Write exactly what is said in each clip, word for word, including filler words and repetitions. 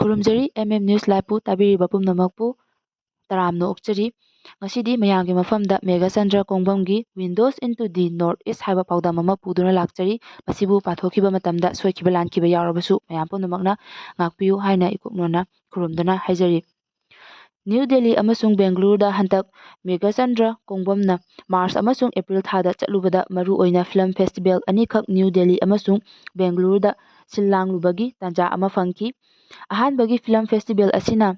ꯈꯨꯔꯨꯝꯖꯔꯤ M M News Live ꯄꯨ ꯇꯥꯕꯤꯔꯤꯕ ꯄꯨꯝꯅꯃꯛꯄꯨ ꯇꯔꯥꯝꯅ ꯑꯣꯛꯆꯔꯤ꯫ ꯉꯁꯤꯗꯤ ꯃꯌꯥꯝꯒꯤ ꯃꯐꯝꯗ Meghachandra ꯀꯣꯡꯕꯝꯒꯤ Windows into the North East ꯍꯥꯏꯕ ꯄꯥꯎꯗꯝ ꯑꯃ ꯄꯨꯗꯨꯅ ꯂꯥꯛꯆꯔꯤ꯫ ꯃꯁꯤꯕꯨ ꯄꯥꯊꯣꯛꯈꯤꯕ ꯃꯇꯝꯗ ꯁꯣꯏꯈꯤꯕ ꯂꯥꯟꯈꯤꯕ ꯌꯥꯎꯔꯕꯁꯨ ꯃꯌꯥꯝ ꯄꯨꯝꯅꯃꯛꯅ ꯉꯥꯛꯄꯤꯌꯨ ꯍꯥꯏꯅ ꯏꯀꯨꯞꯅꯅ ꯈꯨꯔꯨꯝꯗꯨꯅ ꯍꯥꯏꯖꯔꯤ꯫ ꯅ꯭ꯌꯨ ꯗꯦꯜꯂꯤ ꯑꯃꯁꯨꯡ ꯕꯦꯡꯒꯂꯨꯔꯨꯗ ꯍꯟꯗꯛ ꯃꯦꯘꯆꯟꯗ꯭ꯔ ꯀꯣꯡꯕꯝꯅ ꯃꯥꯔꯆ ꯑꯃꯁꯨꯡ ꯑꯦꯄ꯭ꯔꯤꯜ ꯊꯥꯗ ꯆꯠꯂꯨꯕꯗ ꯃꯔꯨꯑꯣꯏꯅ ꯐꯤꯂꯝ ꯐꯦꯁꯇꯤꯚꯦꯜ ꯑꯅꯤꯈꯛ ꯅ꯭ꯌꯨ ꯗꯦꯜꯂꯤ ꯑꯃꯁꯨꯡ ꯕꯦꯡꯒꯂꯨꯔꯨꯗ ꯁꯤꯜ ꯂꯥꯡꯂꯨꯕꯒꯤ ꯇꯥꯟꯖꯥ ꯑꯃ ꯐꯪꯈꯤ꯫ ꯑꯍꯥꯟꯕꯒꯤ ꯐꯤꯂꯝ ꯐꯦꯁꯇꯤꯚꯦꯜ ꯑꯁꯤꯅ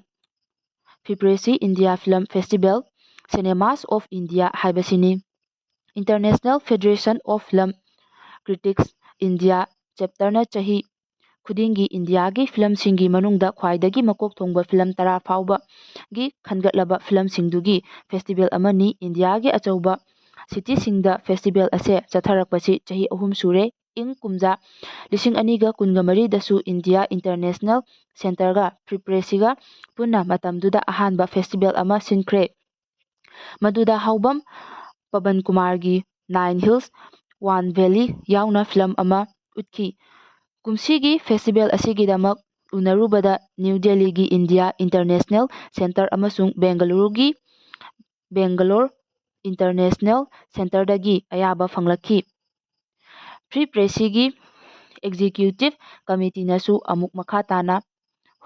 FIFPRESI India Film Festival, Cinemas of India ꯍꯥꯏꯕꯁꯤꯅꯤ꯫ International Federation of Film Critics India chapterꯅ ꯆꯍꯤ ꯈꯨꯗꯤꯡꯒꯤ ꯏꯟꯗꯤꯌꯥꯒꯤ ꯐꯤꯂꯝꯁꯤꯡꯒꯤ ꯃꯅꯨꯡꯗ ꯈ꯭ꯋꯥꯏꯗꯒꯤ ꯃꯀꯣꯛ ꯊꯣꯡꯕ ꯐꯤꯂꯝ ꯇꯔꯥ ꯐꯥꯎꯕꯒꯤ ꯈꯟꯒꯠꯂꯕ ꯐꯤꯂꯝꯁꯤꯡꯗꯨꯒꯤ ꯐꯦꯁꯇꯤꯚꯦꯜ ꯑꯃꯅꯤ꯫ ꯏꯟꯗꯤꯌꯥꯒꯤ ꯑꯆꯧꯕ ꯁꯤꯇꯤꯁꯤꯡꯗ ꯐꯦꯁꯇꯤꯚꯦꯜ ꯑꯁꯦ ꯆꯠꯊꯔꯛꯄꯁꯤ ꯆꯍꯤ ꯑꯍꯨꯝ ꯁꯨꯔꯦ꯫ ꯏꯪ ꯀꯨꯝꯖꯥ ꯂꯤꯁꯤꯡ ꯑꯅꯤꯒ ꯀꯨꯟꯒ ꯃꯔꯤꯗꯁꯨ ꯏꯟꯗꯤꯌꯥ ꯏꯟꯇꯔꯅꯦꯁꯅꯦꯜ ꯁꯦꯟꯇꯔꯒ FIFPRESIꯒ ꯄꯨꯟꯅ ꯃꯇꯝꯗꯨꯗ ꯑꯍꯥꯟꯕ ꯐꯦꯁꯇꯤꯚꯦꯜ ꯑꯃ ꯁꯤꯟꯈ꯭ꯔꯦ꯫ ꯃꯗꯨꯗ ꯍꯥꯎꯕꯝ Paban ꯀꯨꯃꯥꯔꯒꯤ Nine Hills, One Valley ꯌꯥꯎꯅ ꯐꯤꯂꯝ ꯑꯃ ꯎꯠꯈꯤ꯫ ꯀꯨꯝꯁꯤꯒꯤ ꯐꯦꯁꯇꯤꯚꯦꯜ ꯑꯁꯤꯒꯤꯗꯃꯛ ꯎꯅꯔꯨꯕꯗ ꯅ꯭ꯌꯨ ꯗꯦꯜꯂꯤꯒꯤ ꯏꯟꯗꯤꯌꯥ ꯏꯟꯇꯔꯅꯦꯁꯅꯦꯜ ꯁꯦꯟꯇꯔ ꯑꯃꯁꯨꯡ ꯕꯦꯡꯒꯂꯨꯔꯨꯒꯤ ꯕꯦꯡꯒꯂꯣꯔ ꯏꯟꯇꯔꯅꯦꯁꯅꯦꯜ ꯁꯦꯟꯇꯔꯗꯒꯤ ꯑꯌꯥꯕ ꯐꯪꯂꯛꯈꯤ꯫ FIFPRESIꯒꯤ ꯑꯦꯛꯖꯤꯀ꯭ꯌꯨꯇꯤꯚ ꯀꯃꯤꯇꯤꯅꯁꯨ ꯑꯃꯨꯛ ꯃꯈꯥ ꯇꯥꯅ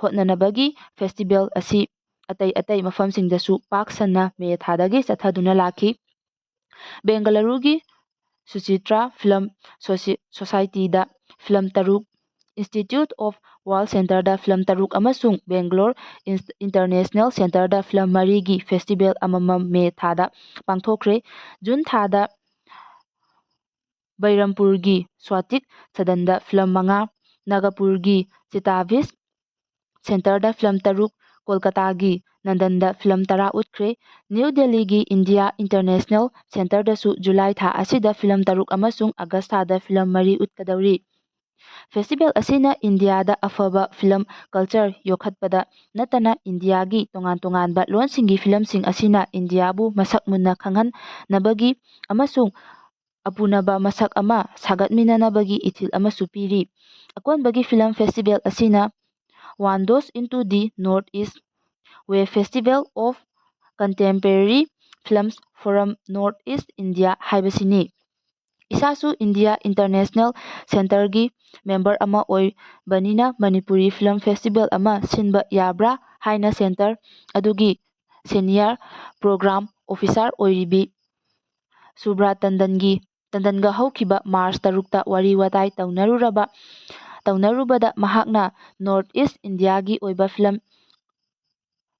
ꯍꯣꯠꯅꯅꯕꯒꯤ ꯐꯦꯁꯇꯤꯚꯦꯜ ꯑꯁꯤ ꯑꯇꯩ ꯑꯇꯩ ꯃꯐꯝꯁꯤꯡꯗꯁꯨ ꯄꯥꯛ ꯁꯟꯅ ꯃꯦ ꯊꯥꯗꯒꯤ ꯆꯠꯊꯗꯨꯅ ꯂꯥꯛꯈꯤ꯫ ꯕꯦꯡꯒꯂꯨꯔꯨꯒꯤ ꯁꯨꯆꯤꯇ꯭ꯔꯥ ꯐꯤꯂꯝ ꯁꯣꯁꯤ-, ꯁꯣꯁꯥꯏꯇꯤꯗ ꯐꯤꯂꯝ ꯇꯔꯨꯛ, Institute of World Centerꯗ ꯐꯤꯂꯝ ꯇꯔꯨꯛ ꯑꯃꯁꯨꯡ ꯕꯦꯡꯒꯂꯣꯔ ꯏꯟꯁ-, ꯏꯟꯇꯔꯅꯦꯁꯅꯦꯜ ꯁꯦꯟꯇꯔꯗ ꯐꯤꯂꯝ ꯃꯔꯤꯒꯤ ꯐꯦꯁꯇꯤꯚꯦꯜ ꯑꯃꯃꯝ ꯃꯦ ꯊꯥꯗ ꯄꯥꯡꯊꯣꯛꯈ꯭ꯔꯦ꯫ ꯖꯨꯟ ꯊꯥꯗ ꯕꯩꯔꯝꯄꯨꯔꯒꯤ ꯁ꯭ꯋꯥꯇꯤꯛ ꯁꯗꯟꯗ ꯐꯤꯂꯝ ꯃꯉꯥ, ꯅꯥꯒꯄꯨꯔꯒꯤ ꯆꯤꯇꯥꯚꯤꯁ ꯁꯦꯟꯇꯔꯗ ꯐꯤꯂꯝ ꯇꯔꯨꯛ, ꯀꯣꯜꯀꯇꯥꯒꯤ ꯅꯟꯗꯟꯗ ꯐꯤꯂꯝ ꯇꯔꯥ ꯎꯠꯈ꯭ꯔꯦ꯫ ꯅ꯭ꯌꯨ ꯗꯦꯜꯂꯤꯒꯤ ꯏꯟꯗꯤꯌꯥ ꯏꯟꯇꯔꯅꯦꯁꯅꯦꯜ ꯁꯦꯟꯇꯔꯗꯁꯨ ꯖꯨꯂꯥꯏ ꯊꯥ ꯑꯁꯤꯗ ꯐꯤꯂꯝ ꯇꯔꯨꯛ ꯑꯃꯁꯨꯡ ꯑꯥꯒꯁ ꯊꯥꯗ ꯐꯤꯂꯝ ꯃꯔꯤ ꯎꯠꯀꯗꯧꯔꯤ꯫ ꯐꯦꯁꯇꯤꯚꯦꯜ ꯑꯁꯤꯅ ꯏꯟꯗꯤꯌꯥꯗ ꯑꯐꯕ ꯐꯤꯂꯝ ꯀꯜꯆꯔ ꯌꯣꯛꯈꯠꯄꯗ ꯅꯠꯇꯅ ꯏꯟꯗꯤꯌꯥꯒꯤ ꯇꯣꯉꯥꯟ ꯇꯣꯉꯥꯟꯕ ꯂꯣꯟꯁꯤꯡꯒꯤ ꯐꯤꯂꯝꯁꯤꯡ ꯑꯁꯤꯅ ꯏꯟꯗꯤꯌꯥꯕꯨ ꯃꯁꯛ ꯃꯨꯟꯅ ꯈꯪꯍꯟꯅꯕꯒꯤ ꯑꯃꯁꯨꯡ ꯑꯄꯨꯅꯕ ꯃꯁꯛ ꯑꯃ ꯁꯥꯒꯠꯃꯤꯟꯅꯅꯕꯒꯤ ꯏꯊꯤꯜ ꯑꯃꯁꯨ ꯄꯤꯔꯤ꯫ ꯑꯀꯣꯟꯕꯒꯤ ꯐꯤꯂꯝ ꯐꯦꯁꯇꯤꯚꯦꯜ ꯑꯁꯤꯅ Wanderers into the North East, a festival of contemporary films from North East India ꯍꯥꯏꯕꯁꯤꯅꯤ꯫ ꯏꯁꯥꯁꯨ ꯏꯟꯗꯤꯌꯥ ꯏꯟꯇꯔꯅꯦꯁꯅꯦꯜ ꯁꯦꯟꯇꯔꯒꯤ ꯃꯦꯝꯕꯔ ꯑꯃ ꯑꯣꯏꯕꯅꯤꯅ ꯃꯅꯤꯄꯨꯔꯤ ꯐꯤꯂꯝ ꯐꯦꯁꯇꯤꯚꯦꯜ ꯑꯃ ꯁꯤꯟꯕ ꯌꯥꯕ꯭ꯔꯥ ꯍꯥꯏꯅ ꯁꯦꯟꯇꯔ ꯑꯗꯨꯒꯤ ꯁꯦꯅꯤꯌꯔ ꯄ꯭ꯔꯣꯒ꯭ꯔꯥꯝ ꯑꯣꯐꯤꯁꯥꯔ ꯑꯣꯏꯔꯤꯕꯤ ꯁꯨꯕ꯭ꯔꯥ ꯇꯟꯗꯟꯒꯤ, ꯇꯟꯗꯟꯒ ꯍꯧꯈꯤꯕ ꯃꯥꯔꯆ ꯇꯔꯨꯛꯇ ꯋꯥꯔꯤ ꯋꯥꯇꯥꯏ ꯇꯧꯅꯔꯨꯔꯕ, ꯇꯧꯅꯔꯨꯕꯗ ꯃꯍꯥꯛꯅ ꯅꯣꯔꯠ ꯏꯁ ꯏꯟꯗꯤꯌꯥꯒꯤ ꯑꯣꯏꯕ ꯐꯤꯂꯝ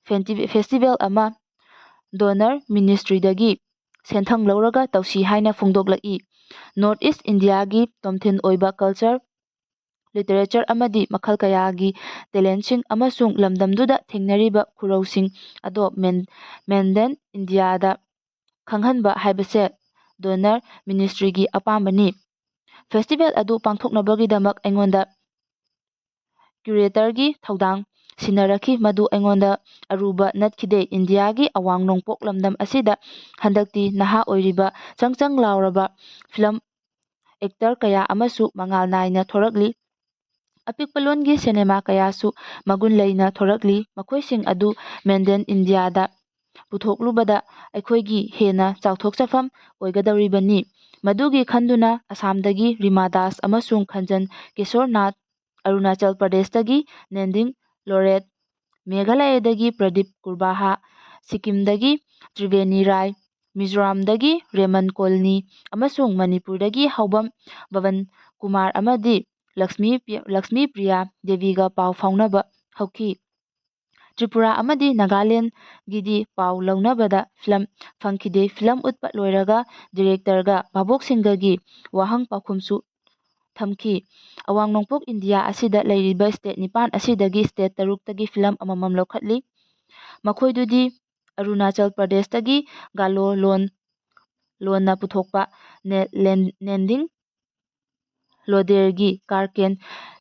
ꯐꯦꯟꯇꯤ-, ꯐꯦꯁꯇꯤꯚꯦꯜ ꯑꯃ ꯗꯣꯅꯔ ꯃꯤꯅꯤꯁꯇ꯭ꯔꯤꯗꯒꯤ ꯁꯦꯟꯊꯪ ꯂꯧꯔꯒ ꯇꯧꯁꯤ ꯍꯥꯏꯅ ꯐꯣꯡꯗꯣꯛꯂꯛꯏ꯫ ꯅꯣꯔꯠ ꯏꯁ ꯏꯟꯗꯤꯌꯥꯒꯤ ꯇꯣꯝꯊꯤꯟ ꯑꯣꯏꯕ ꯀꯜꯆꯔ, ꯂꯤꯇꯔꯦꯆꯔ ꯑꯃꯗꯤ ꯃꯈꯜ ꯀꯌꯥꯒꯤ ꯇꯦꯂꯦꯟꯠꯁꯤꯡ ꯑꯃꯁꯨꯡ ꯂꯝꯗꯝꯗꯨꯗ ꯊꯦꯡꯅꯔꯤꯕ ꯈꯨꯔꯧꯁꯤꯡ ꯑꯗꯣ ꯃꯦꯟ-, ꯃꯦꯟꯗꯦꯟ ꯏꯟꯗꯤꯌꯥꯗ ꯈꯪꯍꯟꯕ ꯍꯥꯏꯕꯁꯦ ꯗꯣꯅꯔ ꯃꯤꯅꯤꯁꯇ꯭ꯔꯤꯒꯤ ꯑꯄꯥꯝꯕꯅꯤ꯫ ꯐꯦꯁꯇꯤꯚꯦꯜ ꯑꯗꯨ ꯄꯥꯡꯊꯣꯛꯅꯕꯒꯤꯗꯃꯛ ꯑꯩꯉꯣꯟꯗ ꯀ꯭ꯌꯨꯔꯦꯇꯔꯒꯤ ꯊꯧꯗꯥꯡ ꯁꯤꯟꯅꯔꯛꯈꯤ, ꯃꯗꯨ ꯑꯩꯉꯣꯟꯗ ꯑꯔꯨꯕ ꯅꯠꯈꯤꯗꯦ꯫ ꯏꯟꯗꯤꯌꯥꯒꯤ ꯑꯋꯥꯡ ꯅꯣꯡꯄꯣꯛ ꯂꯝꯗꯝ ꯑꯁꯤꯗ ꯍꯟꯗꯛꯇꯤ ꯅꯍꯥ ꯑꯣꯏꯔꯤꯕ ꯆꯪ ꯆꯪ ꯂꯥꯎꯔꯕ ꯐꯤꯂꯝ ꯑꯦꯛꯇꯔ ꯀꯌꯥ ꯑꯃꯁꯨ ꯃꯉꯥꯜ ꯅꯥꯏꯅ ꯊꯣꯔꯛꯂꯤ꯫ ꯑꯄꯤꯛꯄ ꯂꯣꯟꯒꯤ ꯁꯤꯅꯦꯃꯥ ꯀꯌꯥꯁꯨ ꯃꯒꯨꯟ ꯂꯩꯅ ꯊꯣꯔꯛꯂꯤ꯫ ꯃꯈꯣꯏꯁꯤꯡ ꯑꯗꯨ ꯃꯦꯟꯗꯦꯟ ꯏꯟꯗꯤꯌꯥꯗ ꯄꯨꯊꯣꯛꯂꯨꯕꯗ ꯑꯩꯈꯣꯏꯒꯤ ꯍꯦꯟꯅ ꯆꯥꯎꯊꯣꯛꯆꯐꯝ ꯑꯣꯏꯒꯗꯧꯔꯤꯕꯅꯤ꯫ ꯃꯗꯨꯒꯤ ꯈꯟꯗꯨꯅ ꯑꯁꯥꯝꯗꯒꯤ ꯔꯤꯃꯥ ꯗꯥꯁ ꯑꯃꯁꯨꯡ ꯈꯟꯖꯟ ꯀꯤꯁꯣꯔ ꯅꯥꯊ, ꯑꯔꯨꯅꯥꯆꯜ ꯄ꯭ꯔꯗꯦꯁꯇꯒꯤ ꯅꯦꯟꯗꯤꯡ ꯂꯣꯔꯦꯠ, ꯃꯦꯘꯥꯂꯌꯗꯒꯤ ꯄ꯭ꯔꯗꯤꯞ ꯀꯨꯔꯕꯥꯍꯥ, ꯁꯤꯛꯀꯤꯝꯗꯒꯤ ꯇ꯭ꯔꯤꯕꯦꯅꯤ ꯔꯥꯏ, ꯃꯤꯖꯣꯔꯥꯝꯗꯒꯤ ꯔꯦꯃꯟ ꯀꯣꯜꯅꯤ ꯑꯃꯁꯨꯡ ꯃꯅꯤꯄꯨꯔꯗꯒꯤ ꯍꯥꯎꯕꯝ ꯕꯕꯟ ꯀꯨꯃꯥꯔ ꯑꯃꯗꯤ ꯂꯛꯁꯃꯤ ꯄꯤ-, ꯂꯛꯁꯃꯤ ꯄ꯭ꯔꯤꯌꯥ ꯗꯦꯕꯤꯒ ꯄꯥꯎ ꯐꯥꯎꯅꯕ ꯍꯧꯈꯤ꯫ ꯇ꯭ꯔꯤꯄꯨꯔꯥ ꯑꯃꯗꯤ ꯅꯥꯒꯥꯂꯦꯟꯒꯤꯗꯤ ꯄꯥꯎ ꯂꯧꯅꯕꯗ ꯐꯤꯂꯝ ꯐꯪꯈꯤꯗꯦ꯫ ꯐꯤꯂꯝ ꯎꯠꯄ ꯂꯣꯏꯔꯒ ꯗꯤꯔꯦꯛꯇꯔꯒ ꯚꯥꯕꯣꯛꯁꯤꯡꯒꯒꯤ ꯋꯥꯍꯪ ꯄꯥꯎꯈꯨꯝꯁꯨ ꯊꯝꯈꯤ꯫ ꯑꯋꯥꯡ ꯅꯣꯡꯄꯣꯛ ꯏꯟꯗꯤꯌꯥ ꯑꯁꯤꯗ ꯂꯩꯔꯤꯕ ꯁ꯭ꯇꯦꯠ ꯅꯤꯄꯥꯟ ꯑꯁꯤꯗꯒꯤ ꯁ꯭ꯇꯦꯠ ꯇꯔꯨꯛꯇꯒꯤ ꯐꯤꯂꯝ ꯑꯃꯃꯝ ꯂꯧꯈꯠꯂꯤ꯫ ꯃꯈꯣꯏꯗꯨꯗꯤ ꯑꯔꯨꯅꯥꯆꯜ ꯄ꯭ꯔꯗꯦꯁꯇꯒꯤ ꯒꯥꯂꯣ ꯂꯣꯟ, ꯂꯣꯟꯅ ꯄꯨꯊꯣꯛꯄ ꯅꯦ-, ꯂꯦꯟ-, ꯅꯦꯟꯗꯤꯡ ꯂꯣꯗꯦꯔꯒꯤ ꯀꯥꯔꯀꯦꯟ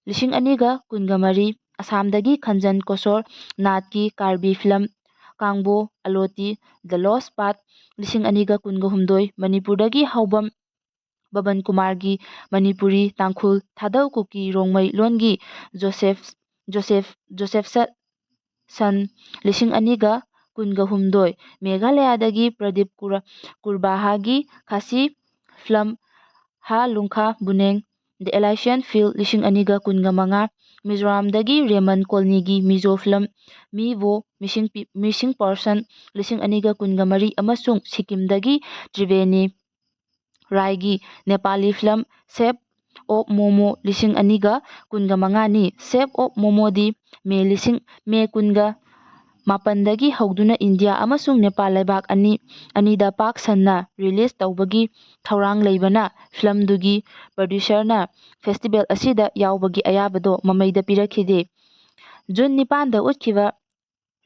ꯂꯤꯁꯤꯡ ꯑꯅꯤꯒ ꯀꯨꯟꯒ ꯃꯔꯤ, ꯑꯁꯥꯝꯗꯒꯤ ꯈꯟꯖꯟ ꯀꯣꯁꯣꯔ ꯅꯥꯠꯀꯤ ꯀꯥꯔꯕꯤ ꯐꯤꯂꯝ ꯀꯥꯡꯕꯣ ꯑꯂꯣꯇꯤ ꯗ ꯂꯣꯁ ꯄꯥꯠ ꯂꯤꯁꯤꯡ ꯑꯅꯤꯒ ꯀꯨꯟꯒ ꯍꯨꯝꯗꯣꯏ, ꯃꯅꯤꯄꯨꯔꯗꯒꯤ ꯍꯥꯎꯕꯝ ꯕꯕꯟ ꯀꯨꯃꯥꯔꯒꯤ ꯃꯅꯤꯄꯨꯔꯤ, ꯇꯥꯡꯈꯨꯜ, ꯊꯥꯗꯧ ꯀꯨꯀꯤ ꯔꯣꯡꯃꯩ ꯂꯣꯟꯒꯤ ꯖꯣꯁꯦꯐ ꯖꯣꯁꯦꯐ ꯖꯣꯁꯦꯐꯁꯟ, ꯂꯤꯁꯤꯡ ꯑꯅꯤꯒ ꯀꯨꯟꯒ ꯍꯨꯝꯗꯣꯏ꯫ ꯃꯦꯘꯥꯂꯌꯥꯗꯒꯤ ꯄ꯭ꯔꯗꯤꯞ ꯀꯨꯔ- ꯀꯨꯔꯕꯥꯍꯥꯒꯤ ꯈꯥꯁꯤ ꯐꯤꯂꯝ ꯍꯥ ꯂꯨꯡꯈꯥ ꯕꯨꯅꯦꯡ, The Elysian Field, ꯂꯤꯁꯤꯡ ꯑꯅꯤꯒ ꯀꯨꯟꯒ ꯃꯉꯥ꯫ ꯃꯤꯖꯣꯔꯥꯝꯗꯒꯤ ꯔꯦꯃꯟ ꯀꯣꯜꯅꯤꯒꯤ ꯃꯤꯖꯣ ꯐꯤꯂꯝ ꯃꯤ ꯋꯣ, ꯃꯤꯁꯤꯡ ꯄꯤ- ꯃꯤꯁꯤꯡ ꯄꯥꯔꯁꯟ, ꯂꯤꯁꯤꯡ ꯑꯅꯤꯒ ꯀꯨꯟꯒ ꯃꯔꯤ, ꯑꯃꯁꯨꯡ ꯁꯤꯛꯀꯤꯝꯗꯒꯤ ꯇ꯭ꯔꯤꯕꯦꯅꯤ ꯔꯥꯏꯒꯤ Nepali film Shape of Momo, ꯂꯤꯁꯤꯡ ꯑꯅꯤꯒ ꯀꯨꯟꯒ ꯃꯉꯥꯅꯤ꯫ Shape of Momoꯗꯤ ꯃꯦ ꯂꯤꯁꯤꯡ, ꯃꯦ ꯀꯨꯟꯒ ꯃꯥꯄꯟꯗꯒꯤ ꯍꯧꯗꯨꯅ ꯏꯟꯗꯤꯌꯥ ꯑꯃꯁꯨꯡ ꯅꯦꯄꯥꯜ ꯂꯩꯕꯥꯛ ꯑꯅꯤ, ꯑꯅꯤꯗ ꯄꯥꯛ ꯁꯟꯅ ꯔꯤꯂꯤꯖ ꯇꯧꯕꯒꯤ ꯊꯧꯔꯥꯡ ꯂꯩꯕꯅ, ꯐꯤꯂꯝꯗꯨꯒꯤ ꯄ꯭ꯔꯣꯗ꯭ꯌꯨꯁꯔꯅ ꯐꯦꯁꯇꯤꯚꯦꯜ ꯑꯁꯤꯗ ꯌꯥꯎꯕꯒꯤ ꯑꯌꯥꯕꯗꯣ ꯃꯃꯩꯗ ꯄꯤꯔꯛꯈꯤꯗꯦ꯫ ꯖꯨꯟ ꯅꯤꯄꯥꯟꯗ ꯎꯠꯈꯤꯕ